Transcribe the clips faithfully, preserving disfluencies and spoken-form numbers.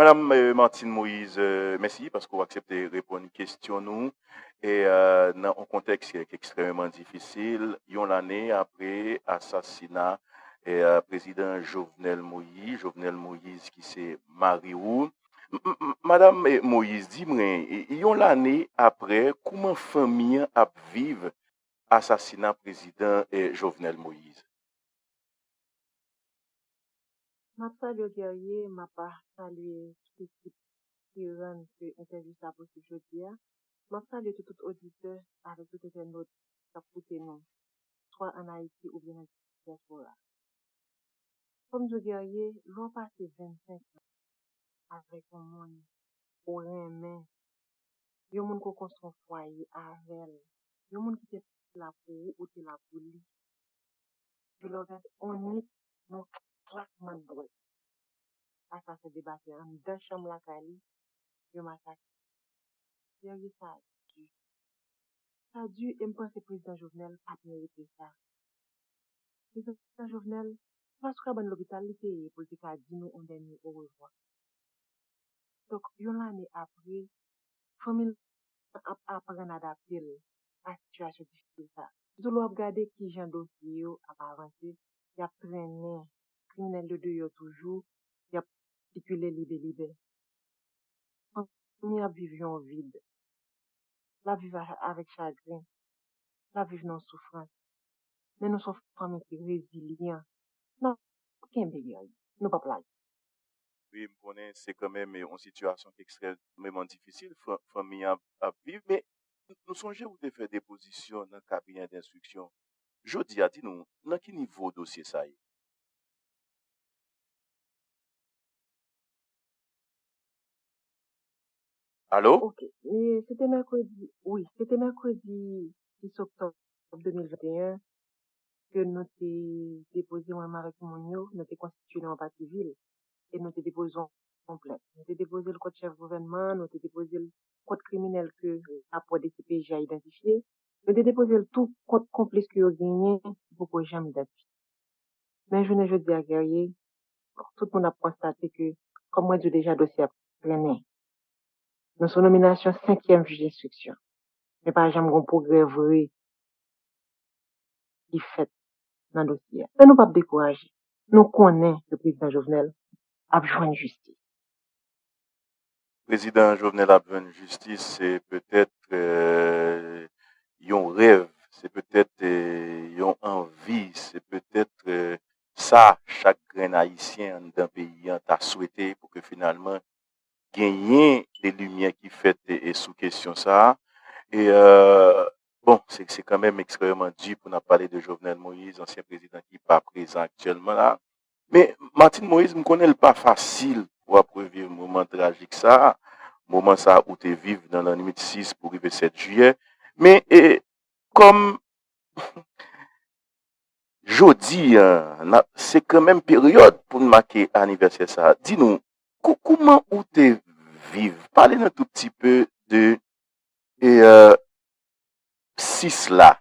Madanm, eh, Martine Moïse, eh, mèsi paske w aksepte reponn kesyon nou. E, eh, nan yon kontèks ki, ki ekstrèmeman difisil, yon lane apre asasina, eh, prezidan Jovenel Moïse, Jovenel Moïse ki se mari w. M-, m-, m-, Madanm, eh, Moïse, di mwen, eh, yon lane apre, kouman fanmi an ap viv asasina prezidan, eh, Jovenel Moïse? M ap salye w, Guerrier, m ap salye tout ekip ki rann ke entèvyou sa posib jodi a. M ap salye tout, tout oditè avèk tout entènot k ap koute nou, swa ann Ayiti oubyen nan dyaspora. Fò m di w, Guerrier, lè w pase vennsenk an avèk yon moun ou renmen, yon moun ke w konstwi yon fwaye avè l, yon moun ki te la pou ou, ou te la pou li. Beloved, on nit, nan klakman dwèt, asasen debake anndan chanm lakay li, yo masakre. Serye, sa di. Sa di, e m panse prezidan Jovenel pa t merite sa. Prezidan Jovenel, se pa sou kabann lopital li te ye pou l te ka di nou yon dènye orevwa. Donk, yon lane apre, fanmi l ap aprann adapte l a sitiyasyon difisil sa. Sitou lè w ap gade kijan dosye yo ap avanse, y ap trennen kriminèl yo deyò toujou, y ap sikile libelibè. Fanmi ap viv yon vid. L ap viv a- avèk chagren. L ap viv nan soufrans. Men nou se yon fanmi ki rezilyan. N ap kenbe, Guerrier. Nou p ap lage. Wi, m konnen se kanmenm yon sitiyasyon ki ekstrèmeman difisil fan- fanmi an ap, ap viv, men nou sonje ou te fè depozisyon nan kabinè denstriksyon. Jodi a, di nou, nan ki nivo dosye sa ye? Alo? Ok. E, se te mèkredi, wi, se te mèkredi sis oktòb de mil venteyen ke nou te depoze, mwen menm avèk moun yo, nou te konstitye nou an pati sivil e nou te depoze yon plent. Nou te depoze l kont chèf gouvènman an, nou te depoze l kont kriminèl ke rapò D C P J a idantifye. Nou te depoze l tou kont konplis ke yo genyen ki poko janm idantifye. Men jounen jodi a, Guerrier, tout moun ap konstate ke, kòm mwen di w deja, dosye a ap trennen. Nou sou nominasyon senkyèm jij enstriksyon. Men pa janm gen pwogrè vre ki fèt nan dosye a. Men nou p ap dekouraje. Nou konnen ke prezidan Jovenel ap jwenn jistis. Prezidan Jovenel ap jwenn jistis, se petèt, eh, yon rèv, se petèt, eh, yon anvi, se petèt, eh, sa chak grenn Ayisyen anndan peyi an ta swete pou ke finalman genyen de limyè ki fèt, eh, sou kesyon sa a. E, eh, bon, se, se kanmenm ekstrèmeman di pou n ap pale de Jovenel Moïse, ansyen prezidan ki pa prezan aktyèlman la. Men, Martine Moïse, m konnen l pa fasil pou w ap reviv moman trajik sa a, moman sa a ou te viv nan lannwit sis pou rive sèt jiyè. Men, e, kòm jodi a, n ap, se kanmenm peryòd pou n make anivèsè sa a, di nou, kou- kouman ou te viv? Pale n un tout petit peu de, e, euh, sis la,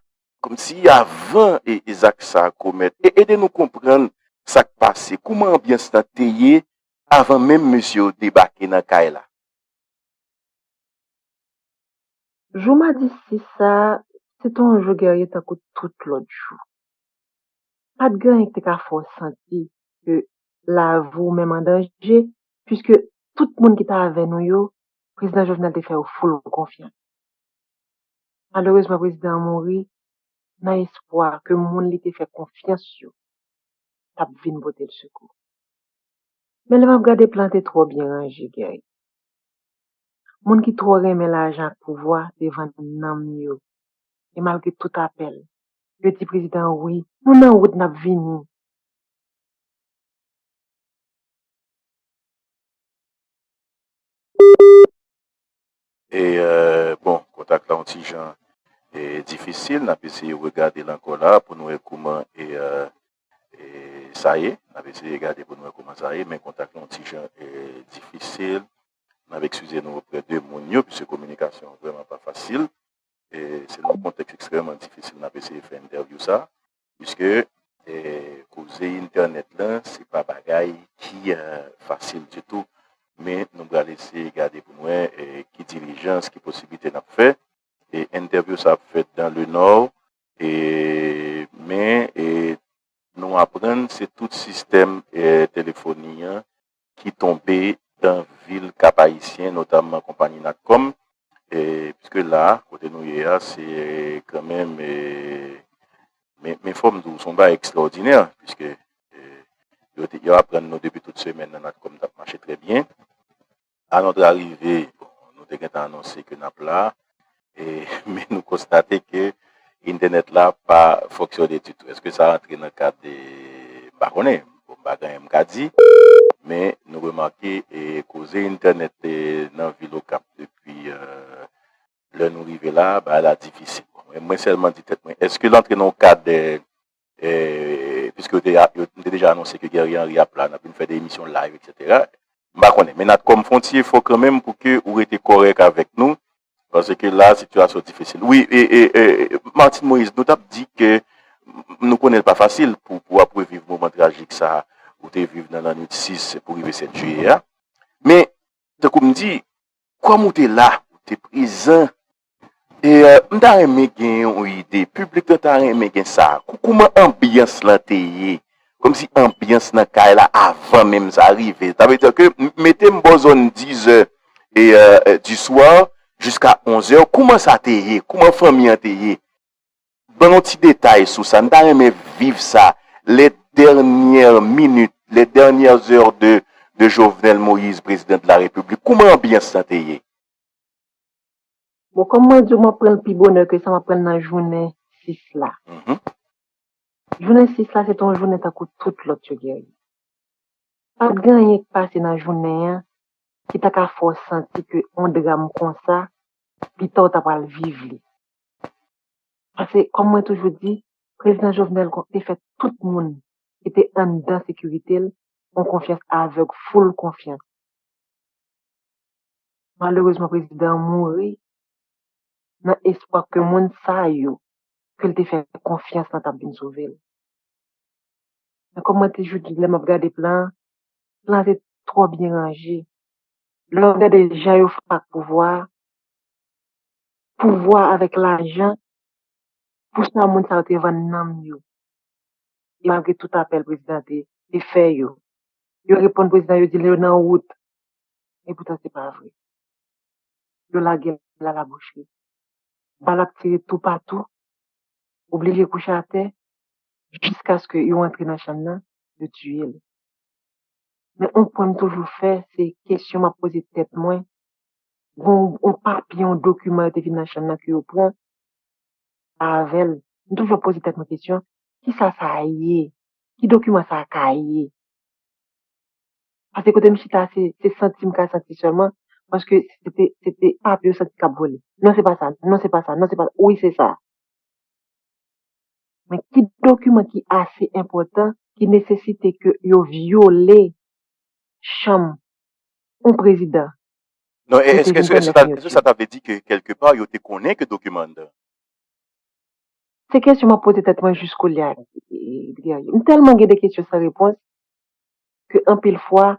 kòmsi avan e, e zak sa a komèt, e ede nou konprann sa k pase, kouman anbyans lan te ye avan menm mesye yo debake nan kay la. Jou madi sis sa a, se te yon jou, Guerrier, tankou tout lòt jou. Pa t gen anyen ki te ka fè w santi ke lavi w menm an danje, piske tout moun ki t avè nou yo, prezidan Jovenel te fè yo full konfyans. Malerezman, prezidan an mouri nan espwa ke moun li te fè konfyans yo t ap vin pote l sekou. Men lè m ap gade, plan te twò byen ranje, Guerrier. Moun ki twò renmen lajan ak pouvwa te vann nanm yo. E malgre tout apèl, yo di prezidan an, wi, nou nan wout, n ap vini. E, euh, bon, kontak la yon ti jan, e, difisil. N ap eseye regade l ankò la pou n wè kouman, e, euh, e, sa ye. N ap eseye gade pou n wè kouman sa ye, men kontak la yon ti jan, e, difisil. N ap eskize nou oprè de moun yo, piske kominikasyon an vrèman pa fasil. E se nan yon kontèks ekstrèmeman difisil n ap eseye fè entèvyou sa, piske, e, koze entènèt lan, se pa bagay ki, e, fasil ditou. men nou pral eseye gade pou n wè, e, ki dilijans, ki posiblite n ap fè. E entèvyou sa ap fèt dans le Nord, e, men, e, nou aprann se tout sistèm, e, telefoni an ki tonbe nan vil Kap Ayisyen, notamman konpayi Natcom, e, piske la, kote nou ye a, se kanmenm, e, men, men fò m di w, se yon bagay ekstraòdinè, piske, e, yo te, yo aprann nou depi tout semèn nan Natcom t ap mache trè byen. A notre arrivée, bon, nou te gentan anonse ke n ap la, e, men nou konstate ke entènèt la pa fonksyone ditou. Èske sa rantre nan kad de, m pa konnen, bon, m pa gen anyen m ka di, men nou remake, e, koze entènèt, e, nan vil Okap depi, e, lè nou rive la, bagay la difisil. Bon, mwen, mwen sèlman di tèt mwen, èske l antre nan yon kad, e, e, piske yo te, yo, m te deja anonse ke Guerrier Henry ap la, n ap vin fè de emisyon live, etsetera. M pa konnen, men Natcom fè yon ti efò kanmenm pou ke ou rete kòrèk avèk nou, paske la, sitiyasyon difisil. Wi, e, e, e, Martine Moïse, nou t ap di ke nou konnen l pa fasil pou, pou w ap reviv moman trajik sa a ou te viv nan lannwit sis pou rive sèt jiyè a. Men, tankou m di, kòm ou te la, ou te prezan, e, e, m ta renmen gen yon ide, piblik lan ta renmen gen sa. Kou-, kouman anbyans lan te ye? Kòmsi anbyans nan kay la avan menm sa rive. Sa vle di ke m-, mete m bò zòn dizè e, e, e, du soir jiska onzè, kouman sa te ye? Kouman fanmi an te ye? Ban n yon ti detay sou sa. M ta renmen viv sa. Les dernières minutes, les dernières heures de, de Jovenel Moïse, président de la République. Kouman anbyans lan te ye? Bon, kòm mwen di w, m ap pran l pi bonè ke sa m ap pran l nan jounen sis la. Mhm. Jounen sis la, se te yon jounen tankou tout lòt yo, Guerrier. Pa t gen anyen k pase nan jounen an ki ta ka fè w santi ke yon dram konsa, pita w ta pral viv li. Paske, kòm mwen toujou di, prezidan Jovenel te fè tout moun ki te anndan sekirite l yon konfyans avèg, full konfyans. Malerezman, prezidan an mouri nan espwa ke moun sa yo ke l te fè konfyans lan t ap vin sove l. Men kòm mwen toujou di, lè m ap gade plan an, plan an te twò byen ranje. Lè w gade jan yo fè ak pouvwa a, pouvwa avèk lajan, pou sa moun sa yo te vann nanm yo. E malgre tout apèl prezidan te, te fè yo, yo reponn prezidan, yo di l yo nan wout. Epoutan se pa vre. Yo lage l alabouche. Bal ap tire toupatou, oblije kouche atè, jiskaske yo antre nan chanm nan, yo tiye l. Men yon pwen m toujou fè, se kesyon m ap poze tèt mwen, gon yon papye, yon dokiman yo te vin nan chanm nan ke yo pran avè l. M toujou ap poze tèt mwen kesyon, kisa sa ye? Ki dokiman sa ka ye? Paske kote m chita, se, se santi m ka santi sèlman, paske se te, se te papye yo santi k ap vole. Non, se pa sa, non, se pa sa, non, se pa sa. Wi, se sa. Men ki dokiman ki ase enpòtan, ki nesesite ke yo vyole chanm yon prezidan? Non, e, èske, èske, èske sa, èske sa ta vle di ke kèlkepa yo te konnen ke dokiman anndan? Se kesyon m ap poze tèt mwen jiskoulye a, Guerrier. M tèlman gen de kesyon san repons ke anpil fwa,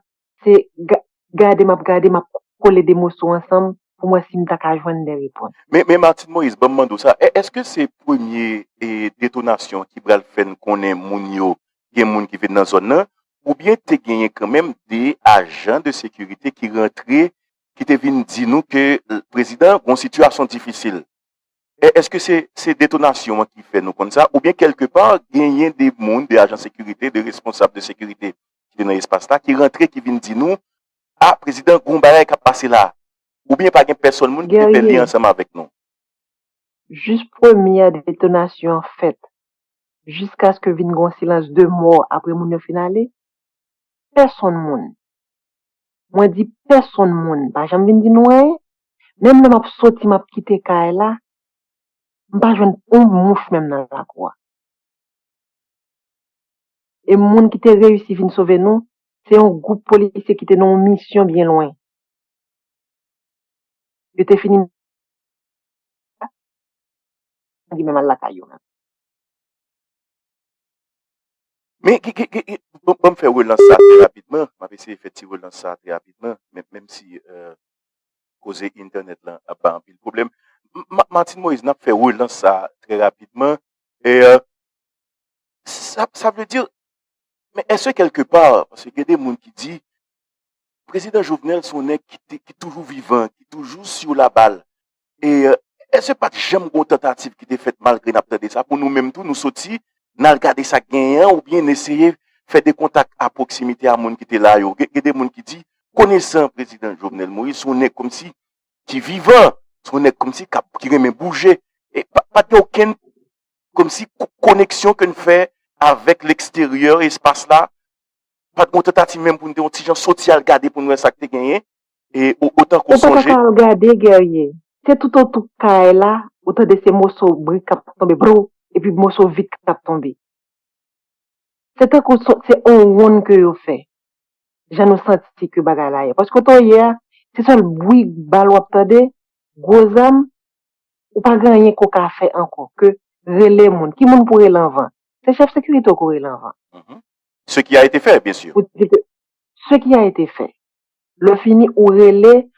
se ga-, gade m ap gade, m ap kole de moso ansanm pou m wè si m ta ka jwenn de repons. Men, men Martine Moïse, ban m mande w sa, è-, èske se premye, e, detonasyon ki pral fè n konnen moun yo, gen moun ki vin nan zòn nan, oubyen te genyen kanmenm de ajan de sekirite ki rantre, ki te vin di nou ke, e, prezidan gon sitiyasyon difisil? È-, èske se, se detonasyon an ki fè nou konn sa, oubyen kèlkepa genyen de moun, de ajan sekirite, de responsab de sekirite ki te nan espas la, ki rantre, ki vin di nou, a, prezidan, gon bagay k ap pase la, oubyen pa gen pèsonn moun ki te fè lyen ansanm avèk nou? Jis premyè detonasyon an fèt, jiskaske vin gon silans de mò apre moun yo fin ale, pèsonn moun, mwen di pèsonn moun, pa janm vin di nou anyen, menm lè m ap soti, m ap kite kay la, m pa jwenn yon mouch menm nan lakou a. E moun ki te reyisi vin sove nou, se yon gwoup polisye ki te nan yon misyon byen lwen. Yo te fini, yo menm al lakay yo menm. Men, ki, ki, ki, ki, bon, bon, m fè relans sa trè rapidman. M ap eseye fè ti relans sa trè rapidman, men, menm si euh, koze entènèt lan ap bay anpil pwoblèm. M- Ma- Martine Moïse, n ap fè relans sa trè rapidman. E euh, sa, sa vle di, men èske kèlke pa, paske gen de moun ki di, prezidan Jovenel se yon nèg ki, te, ki toujou vivan, ki toujou sur la balle. E euh, èske pa t janm gen yon tantativ ki te fèt malgre n ap tande sa, pou nou menm tou, nou soti, n al gade sa k genyen an, oubyen n eseye fè de kontak a pwoksimite a moun ki te la yo. Gen, gen de moun ki di, konesan prezidan Jovenel Moïse, se yon nèg kòmsi ki vivan, se yon nèg kòmsi k ap- ki renmen bouje. E pa, pa t gen okenn kòmsi ko- koneksyon ke n fè avèk leksteryè, espas la. Pa t gen yon tantativ menm pou n te yon ti jan soti al gade pou n wè sa k te genyen. E o- otan ke w Ou pa ta sonje, ka al gade, Guerrier. Se tout otou kay la, ou tande se moso brik k ap tonbe, brou, epi moso vit k ap tonbe. Se tankou se se on wonn ke yo fè. Jan nou santi ke bagay la ye. Paske otan yè, se sèl bwi bal w ap tande, gwo zam, ou pa gen anyen ke w ka fè ankò ke rele moun. Ki moun pou rele anvan? Se chèf sekirite w ke w rele anvan. Mhm. Ce qui a été fait, bien sûr. Pou di ke ce qui a été fait. Lè fini, ou rele